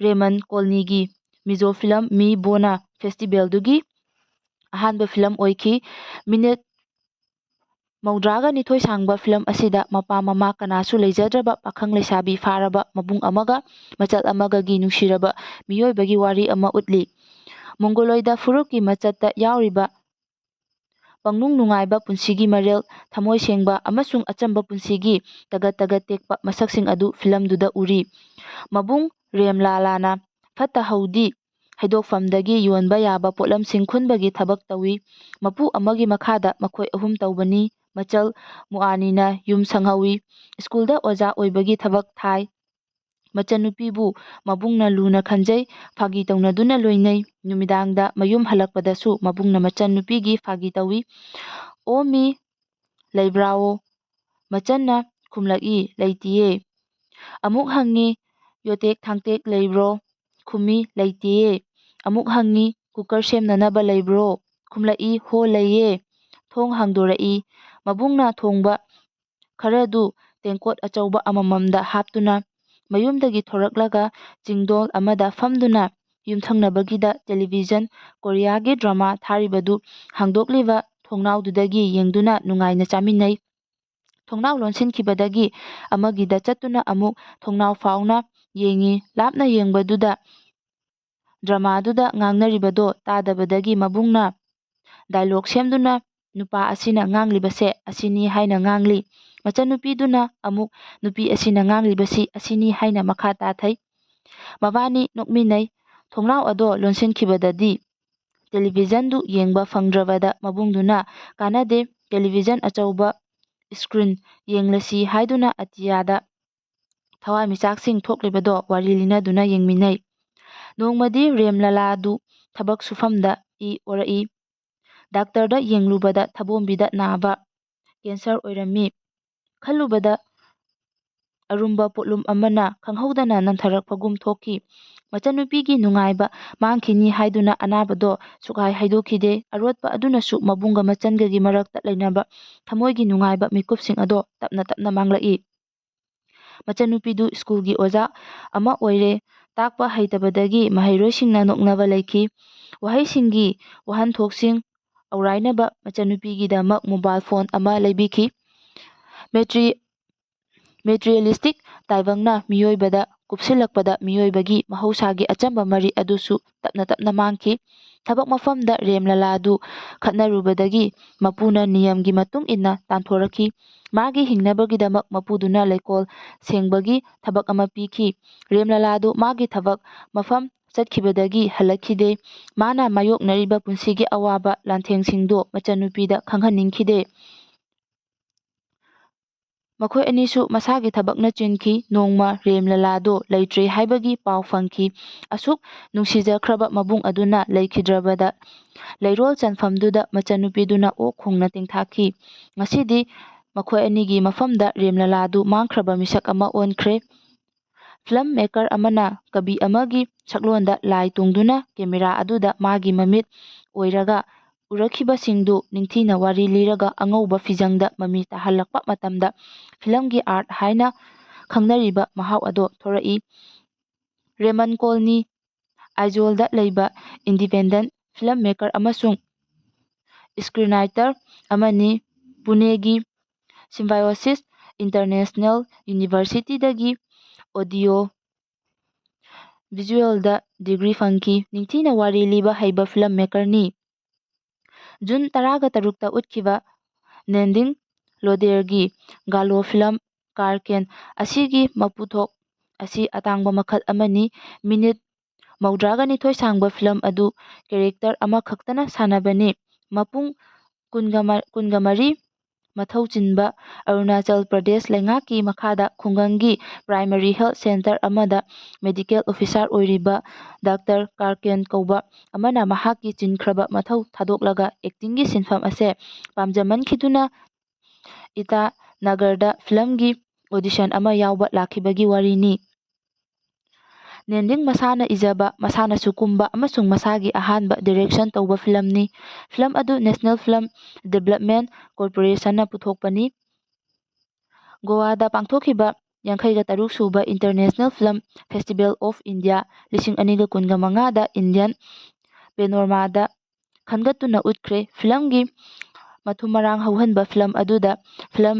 ꯔꯦꯃꯟ ꯀꯣꯜꯅꯤꯒꯤ ꯃꯤꯖꯣ ꯐꯤꯂꯝ ꯃꯤ ꯕꯣꯅ ꯐꯦꯁꯇꯤꯚꯦꯜꯗꯨꯒꯤ ꯑꯍꯥꯟꯕ ꯐꯤꯂꯝ ꯑꯣꯏꯈꯤ꯫ ꯃꯤꯅꯤꯠ ꯃꯧꯗ꯭ꯔꯥꯒ ꯅꯤꯊꯣꯏ ꯁꯥꯡꯕ ꯐꯤꯂꯝ ꯑꯁꯤꯗ ꯃꯄꯥ ꯃꯃꯥ ꯀꯅꯥꯁꯨ ꯂꯩꯖꯗ꯭ꯔꯕ ꯄꯥꯈꯪ ꯂꯩꯁꯥꯕꯤ ꯐꯥꯔꯕ ꯃꯕꯨꯡ ꯑꯃꯒ ꯃꯆꯜ ꯑꯃꯒꯒꯤ ꯅꯨꯡꯁꯤꯔꯕ ꯃꯤꯑꯣꯏꯕꯒꯤ ꯋꯥꯔꯤ ꯑꯃ ꯎꯠꯂꯤ꯫ ꯃꯣꯡꯒꯣꯂꯣꯏꯗ ꯐꯨꯔꯨꯞꯀꯤ ꯃꯆꯠꯇ ꯌꯥꯎꯔꯤꯕ ꯄꯪꯅꯨꯡ ꯅꯨꯡꯉꯥꯏꯕ ꯄꯨꯟꯁꯤꯒꯤ ꯃꯔꯦꯜ, ꯊꯃꯣꯏ ꯁꯦꯡꯕ ꯑꯃꯁꯨꯡ ꯑꯆꯝꯕ ꯄꯨꯟꯁꯤꯒꯤ ꯇꯒꯠ ꯇꯒꯠ ꯇꯦꯛꯄ ꯃꯁꯛꯁꯤꯡ ꯑꯗꯨ ꯐꯤꯂꯝꯗꯨꯗ ꯎꯔꯤ꯫ ꯃꯕꯨꯡ ꯔꯦꯝꯂꯥꯂꯥꯅ ꯐꯠꯇ ꯍꯧꯗꯤ ꯍꯩꯗꯣꯛꯐꯝꯗꯒꯤ ꯌꯣꯟꯕ ꯌꯥꯕ ꯄꯣꯠꯂꯝꯁꯤꯡ ꯈꯨꯟꯕꯒꯤ ꯊꯕꯛ ꯇꯧꯏ꯫ ꯃꯄꯨ ꯑꯃꯒꯤ ꯃꯈꯥꯗ ꯃꯈꯣꯏ ꯑꯍꯨꯝ ꯇꯧꯕꯅꯤ꯫ ꯃꯆꯜ ꯃꯨꯑꯥꯅꯤꯅ ꯌꯨꯝ ꯁꯪꯍꯧꯏ꯫ ꯁ꯭ꯀꯨꯜꯗ ꯑꯣꯖꯥ ꯑꯣꯏꯕꯒꯤ ꯊꯕꯛ ꯊꯥꯏ꯫ ꯃꯆꯟꯅꯨꯄꯤꯕꯨ ꯃꯕꯨꯡꯅ ꯂꯨꯅ ꯈꯟꯖꯩ, ꯐꯥꯒꯤ ꯇꯧꯅꯗꯨꯅ ꯂꯣꯏꯅꯩ꯫ ꯅꯨꯃꯤꯗꯥꯡꯗ ꯃꯌꯨꯝ ꯍꯜꯂꯛꯄꯗꯁꯨ ꯃꯕꯨꯡꯅ ꯃꯆꯟꯅꯨꯄꯤꯒꯤ ꯐꯥꯒꯤ ꯇꯧꯏ꯫ "ꯑꯣ ꯃꯤ, ꯂꯩꯕ꯭ꯔꯥꯑꯣ?" ꯃꯆꯟꯅ ꯈꯨꯝꯂꯛꯏ, "ꯂꯩꯇꯤꯌꯦ"꯫ ꯑꯃꯨꯛ ꯍꯪꯉꯤ, "ꯌꯣꯇꯦꯛ ꯊꯥꯡꯇꯦꯛ ꯂꯩꯕ꯭ꯔꯣ?" ꯈꯨꯝꯃꯤ, "ꯂꯩꯇꯤꯌꯦ"꯫ ꯑꯃꯨꯛ ꯍꯪꯉꯤ, "ꯀꯨꯀꯔ ꯁꯦꯝꯅꯅꯕ ꯂꯩꯕ꯭ꯔꯣ?" ꯈꯨꯝꯂꯛꯏ, "ꯍꯣ, ꯂꯩꯌꯦ"꯫ ꯊꯣꯡ ꯍꯥꯡꯗꯣꯔꯛꯏ꯫ ꯃꯕꯨꯡꯅ ꯊꯣꯡꯕ ꯈꯔꯗꯨ ꯇꯦꯡꯀꯣꯠ ꯑꯆꯧꯕ ꯑꯃꯃꯝꯗ ꯍꯥꯞꯇꯨꯅ ꯃꯌꯨꯝꯗꯒꯤ ꯊꯣꯔꯛꯂꯒ ꯆꯤꯡꯗꯣꯜ ꯑꯃꯗ ꯐꯝꯗꯨꯅ ꯌꯨꯝꯊꯪꯅꯕꯒꯤꯗ ꯇꯦꯂꯤꯚꯤꯖꯟ ꯀꯣꯔꯤꯌꯥꯒꯤ ꯗ꯭ꯔꯃꯥ ꯊꯥꯔꯤꯕꯗꯨ ꯍꯥꯡꯗꯣꯛꯂꯤꯕ ꯊꯣꯡꯅꯥꯎꯗꯨꯗꯒꯤ ꯌꯦꯡꯗꯨꯅ ꯅꯨꯡꯉꯥꯏꯅ ꯆꯥꯃꯤꯟꯅꯩ꯫ ꯊꯣꯡꯅꯥꯎ ꯂꯣꯟꯁꯤꯟꯈꯤꯕꯗꯒꯤ ꯑꯃꯒꯤꯗ ꯆꯠꯇꯨꯅ ꯑꯃꯨꯛ ꯊꯣꯡꯅꯥꯎ ꯐꯥꯎꯅ ꯌꯦꯡꯉꯤ꯫ ꯂꯥꯞꯅ ꯌꯦꯡꯕꯗꯨꯗ ꯗ꯭ꯔꯃꯥꯗꯨꯗ ꯉꯥꯡꯅꯔꯤꯕꯗꯣ ꯇꯥꯗꯕꯗꯒꯤ ꯃꯕꯨꯡꯅ ꯗꯥꯏꯂꯣꯛ ꯁꯦꯝꯗꯨꯅ, "ꯅꯨꯄꯥ ꯑꯁꯤꯅ ꯉꯥꯡꯂꯤꯕꯁꯦ ꯑꯁꯤꯅꯤ" ꯍꯥꯏꯅ ꯉꯥꯡꯂꯤ꯫ ꯃꯆꯟꯅꯨꯄꯤꯗꯨꯅ ꯑꯃꯨꯛ ꯅꯨꯄꯤ ꯑꯁꯤꯅ ꯉꯥꯡꯂꯤꯕꯁꯤ ꯑꯁꯤꯅꯤ ꯍꯥꯏꯅ ꯃꯈꯥ ꯇꯥꯊꯩ꯫ ꯃꯕꯥꯅꯤ ꯅꯣꯛꯃꯤꯟꯅꯩ꯫ ꯊꯣꯡꯅꯥꯎ ꯑꯗꯣ ꯂꯣꯟꯁꯤꯟꯈꯤꯕꯗꯗꯤ ꯇꯦꯂꯤꯚꯤꯖꯟꯗꯨ ꯌꯦꯡꯕ ꯐꯪꯗ꯭ꯔꯕꯗ ꯃꯕꯨꯡꯗꯨꯅ "ꯀꯥꯟꯅꯗꯦ, ꯇꯦꯂꯤꯚꯤꯖꯟ ꯑꯆꯧꯕ ꯁ꯭ꯀ꯭ꯔꯤꯟ ꯌꯦꯡꯂꯁꯤ" ꯍꯥꯏꯗꯨꯅ ꯑꯇꯤꯌꯥꯗ ꯊꯋꯥꯟꯃꯤꯆꯥꯛꯁꯤꯡ ꯊꯣꯛꯂꯤꯕꯗꯣ ꯋꯥꯔꯤ ꯂꯤꯅꯗꯨꯅ ꯌꯦꯡꯃꯤꯟꯅꯩ꯫ ꯅꯣꯡꯃꯗꯤ ꯔꯦꯝꯂꯂꯥꯗꯨ ꯊꯕꯛ ꯁꯨꯐꯝꯗ ꯏ ꯑꯣꯔꯛꯏ꯫ ꯗꯥꯛꯇꯔꯗ ꯌꯦꯡꯂꯨꯕꯗ ꯊꯕꯣꯝꯕꯤꯗ ꯅꯥꯕ ꯀꯦꯟꯁꯔ ꯑꯣꯏꯔꯝꯃꯤ꯫ ꯈꯜꯂꯨꯕꯗ ꯑꯔꯨꯝꯕ ꯄꯣꯠꯂꯨꯝ ꯑꯃꯅ ꯈꯪꯍꯧꯗꯅ ꯅꯟꯊꯔꯛꯄꯒꯨꯝ ꯊꯣꯛꯈꯤ꯫ ꯃꯆꯟꯅꯨꯄꯤꯒꯤ ꯅꯨꯡꯉꯥꯏꯕ ꯃꯥꯡꯈꯤꯅꯤ ꯍꯥꯏꯗꯨꯅ ꯑꯅꯥꯕꯗꯣ ꯁꯨꯛꯍꯥꯏ ꯍꯥꯏꯗꯣꯛꯈꯤꯗꯦ꯫ ꯑꯔꯣꯠꯄ ꯑꯗꯨꯅꯁꯨ ꯃꯕꯨꯡꯒ ꯃꯆꯟꯒꯒꯤ ꯃꯔꯛꯇ ꯂꯩꯅꯕ ꯊꯃꯣꯏꯒꯤ ꯅꯨꯡꯉꯥꯏꯕ ꯃꯤꯀꯨꯞꯁꯤꯡ ꯑꯗꯣ ꯇꯞꯅ ꯇꯞꯅ ꯃꯥꯡꯂꯛꯏ꯫ ꯃꯆꯟꯅꯨꯄꯤꯗꯨ ꯁ꯭ꯀꯨꯜꯒꯤ ꯑꯣꯖꯥ ꯑꯃ ꯑꯣꯏꯔꯦ꯫ ꯇꯥꯛꯄ ꯍꯩꯇꯕꯗꯒꯤ ꯃꯍꯩꯔꯣꯏꯁꯤꯡꯅ ꯅꯣꯛꯅꯕ ꯂꯩꯈꯤ꯫ ꯋꯥꯍꯩꯁꯤꯡꯒꯤ ꯋꯥꯍꯟꯊꯣꯛꯁꯤꯡ ꯑꯧꯔꯥꯏꯅꯕ ꯃꯆꯟꯅꯨꯄꯤꯒꯤꯗꯃꯛ ꯃꯣꯕꯥꯏꯜ ꯐꯣꯟ ꯑꯃ ꯂꯩꯕꯤꯈꯤ꯫ ꯃꯦꯇ꯭ꯔꯤ-, ꯃꯦꯇ꯭ꯔꯤꯌꯦꯂꯤꯁꯇꯤꯛ ꯇꯥꯏꯕꯪꯅ ꯃꯤꯑꯣꯏꯕꯗ ꯀꯨꯞꯁꯤꯜꯂꯛꯄꯗ ꯃꯤꯑꯣꯏꯕꯒꯤ ꯃꯍꯧꯁꯥꯒꯤ ꯑꯆꯝꯕ ꯃꯔꯤ ꯑꯗꯨꯁꯨ ꯇꯞꯅ ꯇꯞꯅ ꯃꯥꯡꯈꯤ꯫ ꯊꯕꯛ ꯃꯐꯝꯗ ꯔꯦꯝꯂꯂꯥꯗꯨ ꯈꯠꯅꯔꯨꯕꯗꯒꯤ ꯃꯄꯨꯅ ꯅꯤꯌꯝꯒꯤ ꯃꯇꯨꯡ ꯏꯟꯅ ꯇꯥꯟꯊꯣꯔꯛꯈꯤ꯫ ꯃꯥꯒꯤ ꯍꯤꯡꯅꯕꯒꯤꯗꯃꯛ ꯃꯄꯨꯗꯨꯅ ꯂꯩꯀꯣꯜ ꯁꯦꯡꯕꯒꯤ ꯊꯕꯛ ꯑꯃ ꯄꯤꯈꯤ꯫ ꯔꯦꯝꯂꯂꯥꯗꯨ ꯃꯥꯒꯤ ꯊꯕꯛ ꯃꯐꯝ ꯆꯠꯈꯤꯕꯗꯒꯤ ꯍꯜꯂꯛꯈꯤꯗꯦ꯫ ꯃꯥꯅ ꯃꯥꯌꯣꯛꯅꯔꯤꯕ ꯄꯨꯟꯁꯤꯒꯤ ꯑꯋꯥꯕ ꯂꯥꯟꯊꯦꯡꯁꯤꯡꯗꯨ ꯃꯆꯟꯅꯨꯄꯤꯗ ꯈꯪꯍꯟꯅꯤꯡꯈꯤꯗꯦ꯫ ꯃꯈꯣꯏ ꯑꯅꯤꯁꯨ ꯃꯁꯥꯒꯤ ꯊꯕꯛꯅ ꯆꯤꯟꯈꯤ꯫ ꯅꯣꯡꯃ ꯔꯦꯝꯂꯂꯥꯗꯣ ꯂꯩꯇ꯭ꯔꯦ ꯍꯥꯏꯕꯒꯤ ꯄꯥꯎ ꯐꯪꯈꯤ꯫ ꯑꯁꯨꯛ ꯅꯨꯡꯁꯤꯖꯈ꯭ꯔꯕ ꯃꯕꯨꯡ ꯑꯗꯨꯅ ꯂꯩꯈꯤꯗ꯭ꯔꯕꯗ ꯂꯩꯔꯣꯜ ꯆꯟꯐꯝꯗꯨꯗ ꯃꯆꯟꯅꯨꯄꯤꯗꯨꯅ ꯑꯣꯛ ꯈꯣꯡꯅ ꯇꯦꯡꯊꯥꯈꯤ꯫ ꯉꯁꯤꯗꯤ ꯃꯈꯣꯏ ꯑꯅꯤꯒꯤ ꯃꯐꯝꯗ ꯔꯦꯝꯂꯂꯥꯗꯨ ꯃꯥꯡꯈ꯭ꯔꯕ ꯃꯤꯁꯛ ꯑꯃ ꯑꯣꯟꯈ꯭ꯔꯦ꯫ ꯐꯤꯂꯝ ꯃꯦꯀꯔ ꯑꯃꯅ ꯀꯕꯤ ꯑꯃꯒꯤ ꯁꯛꯂꯣꯟꯗ ꯂꯥꯏ ꯇꯣꯡꯗꯨꯅ ꯀꯦꯃꯦꯔꯥ ꯑꯗꯨꯗ ꯃꯥꯒꯤ ꯃꯃꯤꯠ ꯑꯣꯏꯔꯒ ꯎꯔꯛꯈꯤꯕꯁꯤꯡꯗꯨ ꯅꯤꯡꯊꯤꯅ ꯋꯥꯔꯤ ꯂꯤꯔꯒ ꯑꯉꯧꯕ ꯐꯤꯖꯪꯗ ꯃꯃꯤ ꯇꯥꯍꯜꯂꯛꯄ ꯃꯇꯝꯗ ꯐꯤꯂꯝꯒꯤ ꯑꯥꯔꯠ ꯍꯥꯏꯅ ꯈꯪꯅꯔꯤꯕ ꯃꯍꯥꯎ ꯑꯗꯣ ꯊꯣꯔꯛꯏ꯫ ꯔꯦꯃꯟ ꯀꯣꯂꯅꯤ, ꯑꯥꯏꯖꯣꯜꯗ ꯂꯩꯕ ꯏꯟꯗꯤꯄꯦꯟꯗꯦꯟꯠ ꯐꯤꯂꯝ ꯃꯦꯀꯔ ꯑꯃꯁꯨꯡ ꯁ꯭ꯀ꯭ꯔꯤꯟꯔꯥꯏꯇꯔ ꯑꯃꯅꯤ꯫ ꯄꯨꯅꯦꯒꯤ ꯁꯤꯝꯕꯥꯏꯑꯣꯁꯤꯁ ꯏꯟꯇꯔꯅꯦꯁꯅꯦꯜ ꯌꯨꯅꯤꯚꯔꯁꯤꯇꯤꯗꯒꯤ ꯑꯣꯗꯤꯑꯣ ꯚꯤꯖꯨꯑꯦꯜꯗ ꯗꯤꯒ꯭ꯔꯤ ꯐꯪꯈꯤ꯫ ꯅꯤꯡꯊꯤꯅ ꯋꯥꯔꯤ ꯂꯤꯕ ꯍꯩꯕ ꯐꯤꯂꯝ ꯃꯦꯀꯔꯅꯤ꯫ ꯖꯨꯟ ꯇꯔꯥꯒ ꯇꯔꯨꯛꯇ ꯎꯠꯈꯤꯕ ꯅꯦꯟꯗꯤꯡ ꯂꯣꯗꯦꯔꯒꯤ ꯒꯥꯂꯣ ꯐꯤꯂꯝ ꯀꯥꯔꯀꯦꯟ ꯑꯁꯤꯒꯤ ꯃꯄꯨꯊꯣꯛ ꯑꯁꯤ ꯑꯇꯥꯡꯕ ꯃꯈꯜ ꯑꯃꯅꯤ꯫ ꯃꯤꯅꯤꯠ ꯃꯧꯗ꯭ꯔꯥꯒ ꯅꯤꯊꯣꯏ ꯁꯥꯡꯕ ꯐꯤꯂꯝ ꯑꯗꯨ ꯀꯦꯔꯦꯛꯇꯔ ꯑꯃꯈꯛꯇꯅ ꯁꯥꯟꯅꯕꯅꯤ꯫ ꯃꯄꯨꯡ ꯀꯨꯟꯒ ꯃ-, ꯀꯨꯟꯒ ꯃꯔꯤ ꯃꯊꯧ ꯆꯤꯟꯕ ꯑꯔꯨꯅꯥꯆꯜ ꯄ꯭ꯔꯗꯦꯁ ꯂꯩꯉꯥꯛꯀꯤ ꯃꯈꯥꯗ ꯈꯨꯡꯒꯪꯒꯤ ꯄ꯭ꯔꯥꯏꯃꯔꯤ ꯍꯦꯜꯊ ꯁꯦꯟꯇꯔ ꯑꯃꯗ ꯃꯦꯗꯤꯀꯦꯜ ꯑꯣꯐꯤꯁꯥꯔ ꯑꯣꯏꯔꯤꯕ ꯗꯥꯛꯇꯔ ꯀꯥꯔꯀꯦꯟ ꯀꯧꯕ ꯑꯃꯅ ꯃꯍꯥꯛꯀꯤ ꯆꯤꯟꯈ꯭ꯔꯕ ꯃꯊꯧ ꯊꯥꯗꯣꯛꯂꯒ ꯑꯦꯛꯇꯤꯡꯒꯤ ꯁꯤꯟꯐꯝ ꯑꯁꯦ ꯄꯥꯝꯖꯃꯟꯈꯤꯗꯨꯅ ꯏꯇꯥꯅꯒꯔꯗ ꯐꯤꯂꯝꯒꯤ ꯑꯣꯗꯤꯁꯟ ꯑꯃ ꯌꯥꯎꯕ ꯂꯥꯛꯈꯤꯕꯒꯤ ꯋꯥꯔꯤꯅꯤ꯫ ꯅꯦꯟꯗꯤꯡ ꯃꯁꯥꯅ ꯏꯖꯕ, ꯃꯁꯥꯅꯁꯨ ꯀꯨꯝꯕ ꯑꯃꯁꯨꯡ ꯃꯁꯥꯒꯤ ꯑꯍꯥꯟꯕ ꯗꯤꯔꯦꯛꯁꯟ ꯇꯧꯕ ꯐꯤꯂꯝꯅꯤ꯫ ꯐꯤꯂꯝ ꯑꯗꯨ ꯅꯦꯁꯅꯦꯜ ꯐꯤꯂꯝ ꯗꯤꯕꯦꯂꯞꯃꯦꯟ ꯀꯣꯔꯄꯣꯔꯦꯁꯟꯅ ꯄꯨꯊꯣꯛꯄꯅꯤ꯫ ꯒꯣꯋꯥꯗ ꯄꯥꯡꯊꯣꯛꯈꯤꯕ ꯌꯥꯡꯈꯩꯒ ꯇꯔꯨꯛ ꯁꯨꯕ international film festival of India ꯂꯤꯁꯤꯡ ꯑꯅꯤꯒ ꯀꯨꯟꯒ ꯃꯉꯥꯗ ꯏꯟꯗꯤꯌꯟ ꯄꯦꯅꯣꯔꯃꯥꯗ ꯈꯟꯒꯠꯇꯨꯅ ꯎꯠꯈ꯭ꯔꯦ꯫ ꯐꯤꯂꯝꯒꯤ ꯃꯊꯨꯝ ꯃꯔꯥꯡ ꯍꯧꯍꯟꯕ ꯐꯤꯂꯝ ꯑꯗꯨꯗ ꯐꯤꯂꯝ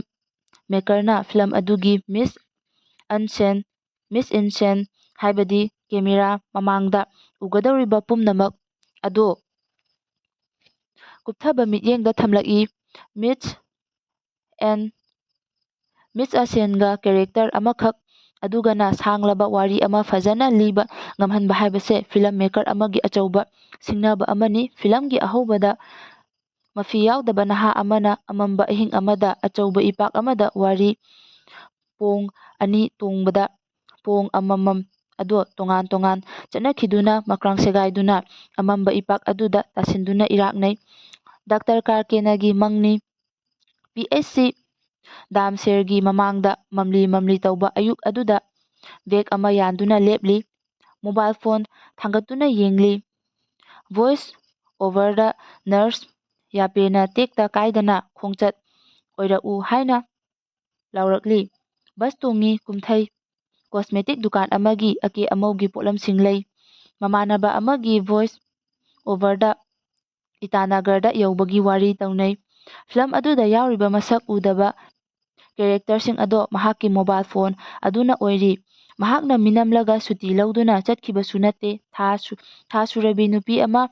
ꯃꯦꯀꯔꯅ ꯐꯤꯂꯝ ꯑꯗꯨꯒꯤ ꯃꯤꯁ ꯑꯟꯁꯦꯟ, ꯃꯤꯁ ꯏꯟꯁꯦꯟ, ꯍꯥꯏꯕꯗꯤ ꯀꯦꯃꯦꯔꯥ ꯃꯃꯥꯡꯗ ꯎꯒꯗꯧꯔꯤꯕ ꯄꯨꯝꯅꯃꯛ ꯑꯗꯣ ꯀꯨꯞꯊꯕ ꯃꯤꯠꯌꯦꯡꯗ ꯊꯝꯂꯛꯏ꯫ ꯃꯤꯁ ꯑꯦꯟ, ꯃꯤꯁ ꯑꯁꯦꯟꯒ ꯀꯦꯔꯦꯛꯇꯔ ꯑꯃꯈꯛ ꯑꯗꯨꯒꯅ ꯁꯥꯡꯂꯕ ꯋꯥꯔꯤ ꯑꯃ ꯐꯖꯅ ꯂꯤꯕ ꯉꯝꯍꯟꯕ ꯍꯥꯏꯕꯁꯦ ꯐꯤꯂꯝ ꯃꯦꯀꯔ ꯑꯃꯒꯤ ꯑꯆꯧꯕ ꯁꯤꯡꯅꯕ ꯑꯃꯅꯤ꯫ ꯐꯤꯂꯝꯒꯤ ꯑꯍꯧꯕꯗ ꯃꯐꯤ ꯌꯥꯎꯗꯕ ꯅꯍꯥ ꯑꯃꯅ ꯑꯃꯝꯕ ꯑꯍꯤꯡ ꯑꯃꯗ ꯑꯆꯧꯕ ꯏꯄꯥꯛ ꯑꯃꯗ ꯋꯥꯔꯤ ꯄꯣꯡ ꯑꯅꯤ ꯇꯣꯡꯕꯗ ꯄꯣꯡ ꯑꯃꯃꯝ ꯑꯗꯣ ꯇꯣꯉꯥꯟ ꯇꯣꯉꯥꯟ ꯆꯠꯅꯈꯤꯗꯨꯅ ꯃꯀ꯭ꯔꯥꯡ ꯁꯦꯒꯥꯏꯗꯨꯅ ꯑꯃꯝꯕ ꯏꯄꯥꯛ ꯑꯗꯨꯗ ꯇꯥꯁꯤꯟꯗꯨꯅ ꯏꯔꯥꯛꯅꯩ꯫ ꯗꯥꯛꯇꯔ ꯀꯥꯔꯀꯦꯅꯒꯤ ꯃꯪꯅꯤ꯫ ꯄꯤ ꯑꯩꯆ ꯁꯤ ꯗꯥꯝꯁꯦꯔꯒꯤ ꯃꯃꯥꯡꯗ ꯃꯝꯂꯤ ꯃꯝꯂꯤ ꯇꯧꯕ ꯑꯌꯨꯛ ꯑꯗꯨꯗ ꯕꯦꯒ ꯑꯃ ꯌꯥꯟꯗꯨꯅ ꯂꯦꯞꯂꯤ꯫ ꯃꯣꯕꯥꯏꯜ ꯐꯣꯟ ꯊꯥꯡꯒꯠꯇꯨꯅ ꯌꯦꯡꯂꯤ꯫ ꯚꯣꯏꯁ ꯑꯣꯚꯔꯗ ꯅꯔꯁ ꯌꯥꯄꯦꯅ ꯇꯦꯛꯇ ꯀꯥꯏꯗꯅ ꯈꯣꯡꯆꯠ ꯑꯣꯏꯔꯛꯎ ꯍꯥꯏꯅ ꯂꯥꯎꯔꯛꯂꯤ꯫ ꯕꯁ ꯇꯣꯡꯉꯤ꯫ ꯀꯨꯝꯊꯩ꯫ ꯀꯣꯁꯃꯦꯇꯤꯛ ꯗꯨꯀꯥꯟ ꯑꯃꯒꯤ ꯑꯀꯦ ꯑꯃꯧꯒꯤ ꯄꯣꯠꯂꯝꯁꯤꯡ ꯂꯩ꯫ ꯃꯃꯥꯟꯅꯕ ꯑꯃꯒꯤ ꯚꯣꯏꯁ ꯑꯣꯚꯔꯗ ꯏꯇꯥꯅꯒꯔꯗ ꯌꯧꯕꯒꯤ ꯋꯥꯔꯤ ꯇꯧꯅꯩ꯫ ꯐꯤꯂꯝ ꯑꯗꯨꯗ ꯌꯥꯎꯔꯤꯕ ꯃꯁꯛ ꯎꯗꯕ ꯀꯦꯔꯦꯛꯇꯔꯁꯤꯡ ꯑꯗꯣ ꯃꯍꯥꯛꯀꯤ ꯃꯣꯕꯥꯏꯜ ꯐꯣꯟ ꯑꯗꯨꯅ ꯑꯣꯏꯔꯤ꯫ ꯃꯍꯥꯛꯅ ꯃꯤꯅꯝꯂꯒ ꯁꯨꯇꯤ ꯂꯧꯗꯨꯅ ꯆꯠꯈꯤꯕꯁꯨ ꯅꯠꯇꯦ꯫ ꯊꯥ ꯁꯨ-, ꯊꯥ ꯁꯨꯔꯕꯤ ꯅꯨꯄꯤ ꯑꯃ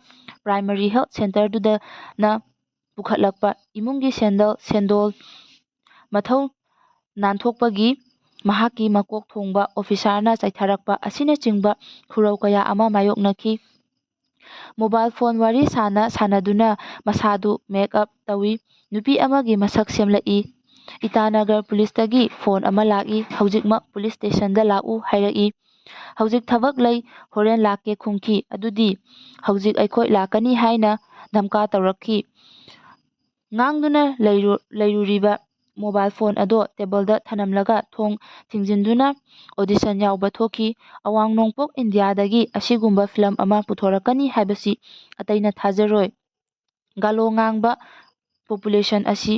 ꯄ꯭ꯔꯥꯏꯃꯔꯤ ꯍꯦꯜꯊ ꯁꯦꯟꯇꯔꯗꯨꯗꯅ ꯄꯨꯈꯠꯂꯛꯄ ꯏꯃꯨꯡꯒꯤ ꯁꯦꯟꯗꯜ, ꯁꯦꯟꯗꯣꯜ, ꯃꯊꯧ ꯅꯥꯟꯊꯣꯛꯄꯒꯤ ꯃꯍꯥꯛꯀꯤ ꯃꯀꯣꯛ ꯊꯣꯡꯕ ꯑꯣꯐꯤꯁꯥꯔꯅ ꯆꯩꯊꯔꯛꯄ ꯑꯁꯤꯅꯆꯤꯡꯕ ꯈꯨꯔꯧ ꯀꯌꯥ ꯑꯃ ꯃꯥꯌꯣꯛꯅꯈꯤ꯫ ꯃꯣꯕꯥꯏꯜ ꯐꯣꯟ ꯋꯥꯔꯤ ꯁꯥꯅ ꯁꯥꯅꯗꯨꯅ ꯃꯁꯥꯗꯨ ꯃꯦꯛ ꯑꯞ ꯇꯧꯏ꯫ ꯅꯨꯄꯤ ꯑꯃꯒꯤ ꯃꯁꯛ ꯁꯦꯝꯂꯛꯏ꯫ ꯏꯇꯥꯅꯒꯔ ꯄꯨꯂꯤꯁꯇꯒꯤ ꯐꯣꯟ ꯑꯃ ꯂꯥꯛꯏ, "ꯍꯧꯖꯤꯛꯃꯛ ꯄꯨꯂꯤꯁ ꯁ꯭ꯇꯦꯁꯟꯗ ꯂꯥꯛꯎ" ꯍꯥꯏꯔꯛꯏ꯫ "ꯍꯧꯖꯤꯛ ꯊꯕꯛ ꯂꯩ, ꯍꯣꯔꯦꯟ ꯂꯥꯛꯀꯦ" ꯈꯨꯝꯈꯤ꯫ "ꯑꯗꯨꯗꯤ ꯍꯧꯖꯤꯛ ꯑꯩꯈꯣꯏ ꯂꯥꯛꯀꯅꯤ" ꯍꯥꯏꯅ ꯙꯝꯀꯥ ꯇꯧꯔꯛꯈꯤ꯫ ꯉꯥꯡꯗꯨꯅ ꯂꯩꯔꯨ-, ꯂꯩꯔꯨꯔꯤꯕ ꯃꯣꯕꯥꯏꯜ ꯐꯣꯟ ꯑꯗꯣ ꯇꯦꯕꯜꯗ ꯊꯅꯝꯂꯒ ꯊꯣꯡ ꯊꯤꯡꯖꯤꯟꯗꯨꯅ ꯑꯣꯗꯤꯁꯟ ꯌꯥꯎꯕ ꯊꯣꯛꯈꯤ꯫ ꯑꯋꯥꯡ ꯅꯣꯡꯄꯣꯛ ꯏꯟꯗꯤꯌꯥꯗꯒꯤ ꯑꯁꯤꯒꯨꯝꯕ ꯐꯤꯂꯝ ꯑꯃ ꯄꯨꯊꯣꯔꯛꯀꯅꯤ ꯍꯥꯏꯕꯁꯤ ꯑꯇꯩꯅ ꯊꯥꯖꯔꯣꯏ꯫ ꯒꯥꯂꯣ ꯉꯥꯡꯕ ꯄꯣꯄꯨꯂꯦꯁꯟ ꯑꯁꯤ